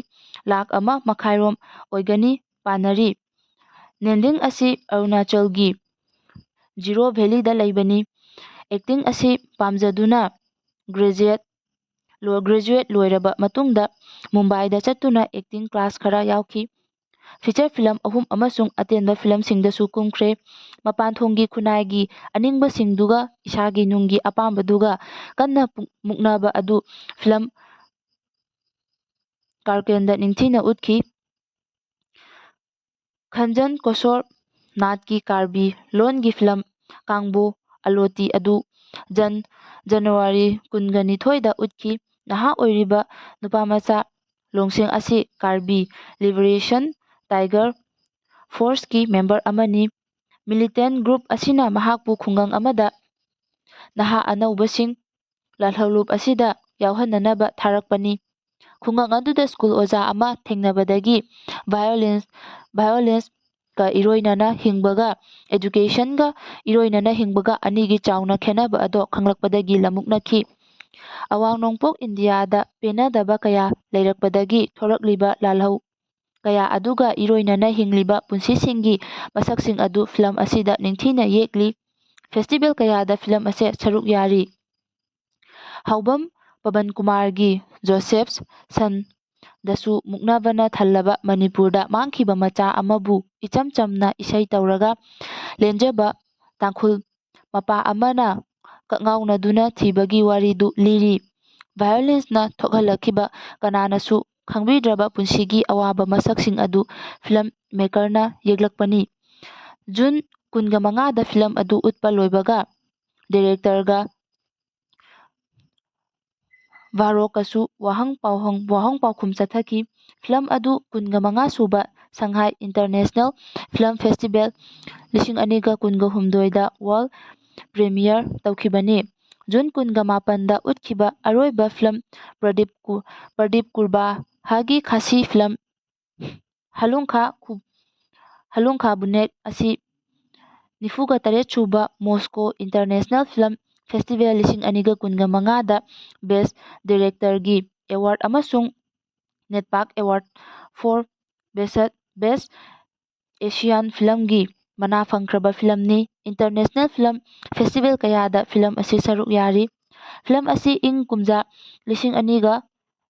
ꯂꯥꯈ ꯑꯃ ꯃꯈꯥꯏꯔꯣꯝ ꯑꯣꯏꯒꯅꯤ ꯄꯥꯅꯔꯤ꯫ ꯅꯦꯟꯗꯤꯡ ꯑꯁꯤ ꯑꯔꯨꯅꯥꯆꯜꯒꯤ ꯖꯤꯔꯣ ꯚꯦꯂꯤꯗ ꯂꯩꯕꯅꯤ꯫ ꯑꯦꯛꯇꯤꯡ ꯑꯁꯤ ꯄꯥꯝꯖꯗꯨꯅ ꯒ꯭ꯔꯦꯖꯨꯑꯦꯠ ꯂꯣ-, ꯒ꯭ꯔꯦꯖꯨꯑꯦꯠ ꯂꯣꯏꯔꯕ ꯃꯇꯨꯡꯗ ꯃꯨꯝꯕꯥꯏꯗ ꯆꯠꯇꯨꯅ ꯑꯦꯛꯇꯤꯡ ꯀ꯭ꯂꯥꯁ ꯈꯔ ꯌꯥꯎꯈꯤ꯫ ꯐꯤꯆꯔ ꯐꯤꯂꯝ ꯑꯍꯨꯝ ꯑꯃꯁꯨꯡ ꯑꯇꯦꯟꯕ ꯐꯤꯂꯝꯁꯤꯡꯗꯁꯨ ꯀꯨꯝꯈ꯭ꯔꯦ꯫ ꯃꯄꯥꯟꯊꯣꯡꯒꯤ ꯈꯨꯟꯅꯥꯏꯒꯤ ꯑꯅꯤꯡꯕꯁꯤꯡꯗꯨꯒ ꯏꯁꯥꯒꯤ ꯅꯨꯡꯒꯤ ꯑꯄꯥꯝꯕꯗꯨꯒ ꯀꯟꯅ ꯄꯨꯛ-, ꯃꯨꯛꯅꯕ ꯑꯗꯨ ꯐꯤꯂꯝ ꯀꯥꯔꯀꯦꯟꯗ ꯅꯤꯡꯊꯤꯅ ꯎꯠꯈꯤ꯫ ꯈꯟꯖꯟ ꯀꯣꯁꯣꯔ ꯅꯥꯠꯀꯤ ꯀꯥꯔꯕꯤ ꯂꯣꯟꯒꯤ ꯐꯤꯂꯝ ꯀꯥꯡꯕꯨ ꯑꯂꯣꯇꯤ ꯑꯗꯨ ꯖꯟ-, ꯖꯅꯋꯥꯔꯤ ꯀꯨꯟꯒ ꯅꯤꯊꯣꯏꯗ ꯎꯠꯈꯤ꯫ ꯅꯍꯥ ꯑꯣꯏꯔꯤꯕ ꯅꯨꯄꯥꯃꯆꯥ ꯂꯣꯡꯁꯦꯡ ꯑꯁꯤ ꯀꯥꯔꯕꯤ ꯂꯤꯕꯔꯦꯁꯟ ꯇꯥꯏꯒꯔ ꯐꯣꯔꯁꯀꯤ ꯃꯦꯝꯕꯔ ꯑꯃꯅꯤ꯫ ꯃꯤꯂꯤꯇꯦꯟ ꯒ꯭ꯔꯨꯞ ꯑꯁꯤꯅ ꯃꯍꯥꯛꯄꯨ ꯈꯨꯡꯒꯪ ꯑꯃꯗ ꯅꯍꯥ ꯑꯅꯧꯕꯁꯤꯡ ꯂꯥꯜꯍꯧꯂꯨꯞ ꯑꯁꯤꯗ ꯌꯥꯎꯍꯟꯅꯅꯕ ꯊꯥꯔꯛꯄꯅꯤ꯫ ꯈꯨꯡꯒꯪ ꯑꯗꯨꯗ ꯁ꯭ꯀꯨꯜ ꯑꯣꯖꯥ ꯑꯃ ꯊꯦꯡꯅꯕꯗꯒꯤ ꯚꯥꯏꯑꯣꯂꯦꯟꯁ, ꯚꯥꯏꯑꯣꯂꯦꯟꯁꯀ ꯏꯔꯣꯏꯅꯅ ꯍꯤꯡꯕꯒ educationꯒ ꯏꯔꯣꯏꯅꯅ ꯍꯤꯡꯕꯒ ꯑꯅꯤꯒꯤ ꯆꯥꯎꯅ ꯈꯦꯠꯅꯕ ꯑꯗꯣ ꯈꯪꯂꯛꯄꯗꯒꯤ ꯂꯝꯃꯨꯛꯅꯈꯤ꯫ ꯑꯋꯥꯡ ꯅꯣꯡꯄꯣꯛ ꯏꯟꯗꯤꯌꯥꯗ ꯄꯦꯟꯅꯗꯕ ꯀꯌꯥ ꯂꯩꯔꯛꯄꯗꯒꯤ ꯊꯣꯔꯛꯂꯤꯕ ꯂꯥꯜꯍꯧ ꯀꯌꯥ ꯑꯗꯨꯒ ꯏꯔꯣꯏꯅꯅ ꯍꯤꯡꯂꯤꯕ ꯄꯨꯟꯁꯤꯁꯤꯡꯒꯤ ꯃꯁꯛꯁꯤꯡ ꯑꯗꯨ ꯐꯤꯂꯝ ꯑꯁꯤꯗ ꯅꯤꯡꯊꯤꯅ ꯌꯦꯛꯂꯤ꯫ ꯐꯦꯁꯇꯤꯚꯦꯜ ꯀꯌꯥꯗ ꯐꯤꯂꯝ ꯑꯁꯦ ꯁꯔꯨꯛ ꯌꯥꯔꯤ꯫ ꯍꯥꯎꯕꯝ ꯄꯕꯟ ꯀꯨꯃꯥꯔꯒꯤ ꯖꯣꯁꯦꯐ ꯁꯟꯗꯁꯨ ꯃꯨꯛꯅꯕꯅ ꯊꯜꯂꯕ ꯃꯅꯤꯄꯨꯔꯗ ꯃꯥꯡꯈꯤꯕ ꯃꯆꯥ ꯑꯃꯕꯨ ꯏꯆꯝ ꯆꯝꯅ ꯏꯁꯩ ꯇꯧꯔꯒ ꯂꯦꯟꯖꯕ ꯇꯥꯡꯈꯨꯜ ꯃꯄꯥ ꯑꯃꯅ ꯀꯛꯉꯥꯎꯅꯗꯨꯅ ꯊꯤꯕꯒꯤ ꯋꯥꯔꯤꯗꯨ ꯂꯤꯔꯤ꯫ ꯚꯥꯏꯑꯣꯂꯦꯟꯁꯅ ꯊꯣꯛꯍꯜꯂꯛꯈꯤꯕ ꯀꯅꯥꯅꯁꯨ ꯈꯪꯕꯤꯗ꯭ꯔꯕ ꯄꯨꯟꯁꯤꯒꯤ ꯑꯋꯥꯕ ꯃꯁꯛꯁꯤꯡ ꯑꯗꯨ ꯐꯤꯂꯝ ꯃꯦꯀꯔꯅ ꯌꯦꯛꯂꯛꯄꯅꯤ꯫ ꯖꯨꯟ ꯀꯨꯟꯒ ꯃꯉꯥꯗ ꯐꯤꯂꯝ ꯑꯗꯨ ꯎꯠꯄ ꯂꯣꯏꯕꯒ ꯗꯤꯔꯦꯛꯇꯔꯒ ꯚꯥꯔꯣꯛꯀꯁꯨ ꯋꯥꯍꯪ ꯄꯥꯎꯍꯪ-, ꯋꯥꯍꯪ ꯄꯥꯎꯈꯨꯝ ꯆꯠꯊꯈꯤ꯫ ꯐꯤꯂꯝ ꯑꯗꯨ ꯀꯨꯟꯒ ꯃꯉꯥ ꯁꯨꯕ ꯁꯪꯍꯥꯏ ꯏꯟꯇꯔꯅꯦꯁꯅꯦꯜ ꯐꯤꯂꯝ ꯐꯦꯁꯇꯤꯚꯦꯜ ꯂꯤꯁꯤꯡ ꯑꯅꯤꯒ ꯀꯨꯟꯒ ꯍꯨꯝꯗꯣꯏꯗ ꯋꯥꯔꯜ ꯄ꯭ꯔꯤꯃꯤꯌꯔ ꯇꯧꯈꯤꯕꯅꯤ꯫ ꯖꯨꯟ ꯀꯨꯟꯒ ꯃꯥꯄꯟꯗ ꯎꯠꯈꯤꯕ ꯑꯔꯣꯏꯕ ꯐꯤꯂꯝ ꯄ꯭ꯔꯗꯤꯞ ꯀꯨ-, ꯄ꯭ꯔꯗꯤꯞ ꯀꯨꯔꯕꯥꯍꯥꯒꯤ ꯈꯥꯁꯤ ꯐꯤꯂꯝ ꯍꯂꯨꯡꯈꯥ ꯈꯨ-, ꯍꯂꯨꯡꯈꯥ ꯕꯨꯅꯦꯠ ꯑꯁꯤ ꯅꯤꯐꯨꯒ ꯇꯔꯦꯠ ꯁꯨꯕ ꯃꯣꯁꯀꯣ ꯏꯟꯇꯔꯅꯦꯁꯅꯦꯜ ꯐꯤꯂꯝ ꯐꯦꯁꯇꯤꯚꯦꯜ ꯂꯤꯁꯤꯡ ꯑꯅꯤꯒ ꯀꯨꯟꯒ ꯃꯉꯥꯗ ꯕꯦꯁ ꯗꯤꯔꯦꯛꯇꯔꯒꯤ ꯑꯦꯋꯥꯔꯗ ꯑꯃꯁꯨꯡ ꯅꯦꯠꯄꯥꯛ ꯑꯦꯋꯥꯔꯗ ꯐꯣꯔ ꯕꯦꯁꯠ ꯕꯦꯁ ꯑꯦꯁꯤꯌꯥꯟ ꯐꯤꯂꯝꯒꯤ ꯃꯅꯥ ꯐꯪꯈ꯭ꯔꯕ ꯐꯤꯂꯝꯅꯤ꯫ ꯏꯟꯇꯔꯅꯦꯁꯅꯦꯜ ꯐꯤꯂꯝ ꯐꯦꯁꯇꯤꯚꯦꯜ ꯀꯌꯥꯗ ꯐꯤꯂꯝ ꯑꯁꯤ ꯁꯔꯨꯛ ꯌꯥꯔꯤ꯫ ꯐꯤꯂꯝ ꯑꯁꯤ ꯏꯪ ꯀꯨꯝꯖꯥ ꯂꯤꯁꯤꯡ ꯑꯅꯤꯒ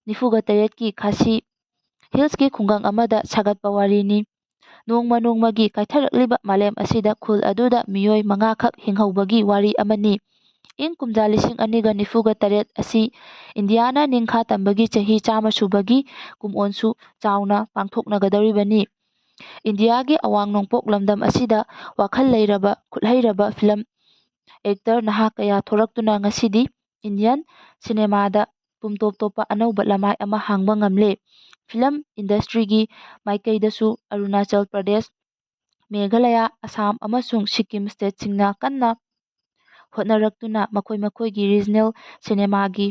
ꯅꯤꯐꯨꯒ ꯇꯔꯦꯠꯀꯤ ꯈꯥꯁꯤ ꯍꯤꯜꯁꯀꯤ ꯈꯨꯡꯒꯪ ꯑꯃꯗ ꯁꯥꯒꯠꯄ ꯋꯥꯔꯤꯅꯤ꯫ ꯅꯣꯡꯃ ꯅꯣꯡꯃꯒꯤ ꯀꯥꯏꯊꯔꯛꯂꯤꯕ ꯃꯥꯂꯦꯝ ꯑꯁꯤꯗ ꯈꯨꯜ ꯑꯗꯨꯗ ꯃꯤꯑꯣꯏ ꯃꯉꯥꯈꯛ ꯍꯤꯡꯍꯧꯕꯒꯤ ꯋꯥꯔꯤ ꯑꯃꯅꯤ꯫ ꯏꯪ ꯀꯨꯝꯖꯥ ꯂꯤꯁꯤꯡ ꯑꯅꯤꯒ ꯅꯤꯐꯨꯒ ꯇꯔꯦꯠ ꯑꯁꯤ ꯏꯟꯗꯤꯌꯥꯅ ꯅꯤꯡꯈꯥ ꯇꯝꯕꯒꯤ ꯆꯍꯤ ꯆꯥꯝꯃ ꯁꯨꯕꯒꯤ ꯀꯨꯝꯑꯣꯟꯁꯨ ꯆꯥꯎꯅ ꯄꯥꯡꯊꯣꯛꯅꯒꯗꯧꯔꯤꯕꯅꯤ꯫ ꯏꯟꯗꯤꯌꯥꯒꯤ ꯑꯋꯥꯡ ꯅꯣꯡꯄꯣꯛ ꯂꯝꯗꯝ ꯑꯁꯤꯗ ꯋꯥꯈꯜ ꯂꯩꯔꯕ, ꯈꯨꯠꯍꯩꯔꯕ ꯐꯤꯂꯝ ꯑꯦꯛꯇꯔ ꯅꯍꯥ ꯀꯌꯥ ꯊꯣꯔꯛꯇꯨꯅ ꯉꯁꯤꯗꯤ ꯏꯟꯗꯤꯌꯟ ꯁꯤꯅꯦꯃꯥꯗ ꯄꯨꯝꯇꯣꯞ ꯇꯣꯞꯄ ꯑꯅꯧꯕ ꯂꯃꯥꯏ ꯑꯃ ꯍꯥꯡꯕ ꯉꯝꯂꯦ꯫ ꯐꯤꯂꯝ ꯏꯟꯗꯁꯇ꯭ꯔꯤꯒꯤ ꯃꯥꯏꯀꯩꯗꯁꯨ ꯑꯔꯨꯅꯥꯆꯜ ꯄ꯭ꯔꯗꯦꯁ, ꯃꯦꯘꯥꯂꯌꯥ, ꯑꯁꯥꯝ ꯑꯃꯁꯨꯡ ꯁꯤꯛꯀꯤꯝ ꯁ꯭ꯇꯦꯠꯁꯤꯡꯅ ꯀꯟꯅ ꯍꯣꯠꯅꯔꯛꯇꯨꯅ ꯃꯈꯣꯏ ꯃꯈꯣꯏꯒꯤ ꯔꯤꯖꯅꯦꯜ ꯁꯤꯅꯦꯃꯥꯒꯤ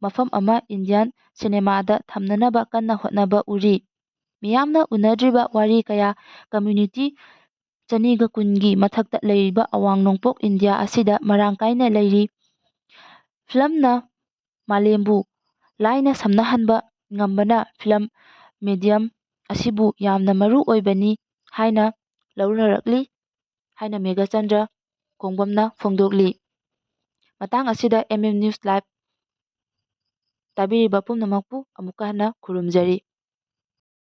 ꯃꯐꯝ ꯑꯃ ꯏꯟꯗꯤꯌꯟ ꯁꯤꯅꯦꯃꯥꯗ ꯊꯝꯅꯅꯕ ꯀꯟꯅ ꯍꯣꯠꯅꯕ ꯎꯔꯤ꯫ ꯃꯤꯌꯥꯝꯅ ꯎꯅꯗ꯭ꯔꯤꯕ ꯋꯥꯔꯤ ꯀꯌꯥ, ꯀꯝꯃ꯭ꯌꯨꯅꯤꯇꯤ ꯆꯅꯤꯒ ꯀꯨꯟꯒꯤ ꯃꯊꯛꯇ ꯂꯩꯔꯤꯕ ꯑꯋꯥꯡ ꯅꯣꯡꯄꯣꯛ ꯏꯟꯗꯤꯌꯥ ꯑꯁꯤꯗ ꯃꯔꯥꯡ ꯀꯥꯏꯅ ꯂꯩꯔꯤ꯫ ꯐꯤꯂꯝꯅ ꯃꯥꯂꯦꯝꯕꯨ ꯂꯥꯏꯅ ꯁꯝꯅꯍꯟꯕ ꯉꯝꯕꯅ ꯐꯤꯂꯝ ꯃꯦꯗꯤꯌꯝ ꯑꯁꯤꯕꯨ ꯌꯥꯝꯅ ꯃꯔꯨ ꯑꯣꯏꯕꯅꯤ ꯍꯥꯏꯅ ꯂꯧꯅꯔꯛꯂꯤ ꯍꯥꯏꯅ ꯃꯦꯘꯆꯟꯗ꯭ꯔ ꯀꯣꯡꯕꯝꯅ ꯐꯣꯡꯗꯣꯛꯂꯤ꯫ ꯃꯇꯥꯡ ꯑꯁꯤꯗ ꯑꯦꯝ ꯑꯦꯝ ꯅ꯭ꯌꯨꯁ ꯂꯥꯏꯚ ꯇꯥꯕꯤꯔꯤꯕ ꯄꯨꯝꯅꯃꯛꯄꯨ ꯑꯃꯨꯛꯀ ꯍꯟꯅ ꯈꯨꯔꯨꯝꯖꯔꯤ꯫